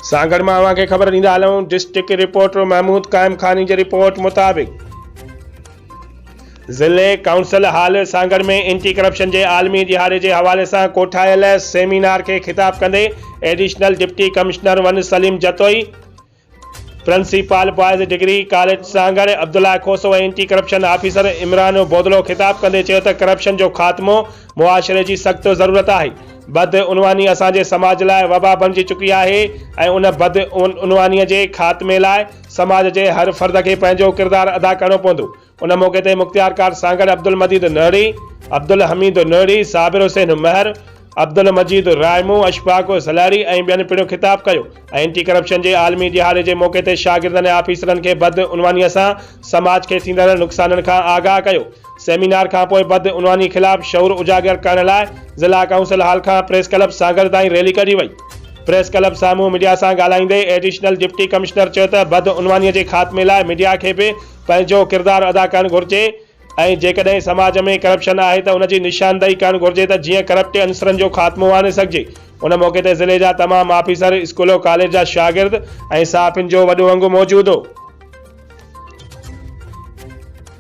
سانگهڙ مان اوهان کي خبر ڏيندا هلون ڊسٽرڪٽ رپورٽر محمود قائم خاني جي رپورٽ مطابق ضلعي council hall Sanghar ۾ anti corruption جي عالمي ڏهاڙي جي حوالي سان ڪوٺايل سيمينار کي خطاب ڪندي additional deputy commissioner one Saleem Jatoi, principal boys degree college Sanghar Abdullah Khoso ۽ anti corruption officer Imran Bodlo خطاب ڪندي چيو ته ڪرپشن جو خاتمو معاشري جي سخت ضرورت آهي، بدعنواني اسان جي سماج لاء وبا بڻجي چڪي آهي ۽ ان بدعنواني جي خاتمي لاء سماج جي هر فرد کي پنهنجو ڪردار ادا ڪرڻو پوندو. ان موقعي تي مختيارڪار سانگهڙ عبدالمجيد نهڙي، عبدالحميد نهڙي، صابر حسين مهر، عبدالمجيد رائمو، اشفاق سلهري ۽ ٻين پڻ خطاب ڪيو ۽ اينٽي ڪرپشن جي عالمي ڏهاڙي جي موقعي تي شاگردن ۽ آفيسرن کي بدعنواني سان سماج کي ٿيندڙ نقصانن کان آگاهه ڪيو. سيمينار کانپوء بدعنواني خلاف شعور اجاگر ڪرڻ لاء ضلع ڪائونسل هال کان پريس ڪلب سانگهڙ تائين ريلي ڪڍي وئي. پريس ڪلب سامهون ميڊيا سان ڳالهائيندي ايڊيشنل ڊپٽي ڪمشنر چيو ته بدعنواني جي خاتمي لاء ميڊيا کي به پنهنجو ڪردار ادا ڪرڻ گهرجي ۽ جيڪڏهن سماج ۾ ڪرپشن آهي ته ان جي نشاندهي ڪرڻ گهرجي ته جيئن ڪرپٽ عنصرن جو خاتمو آڻي سگهجي. ان موقعي تي ضلعي جا تمام آفيسر، اسڪول و ڪاليج جا شاگرد ۽ صحافين جو وڏو انگ موجود هو.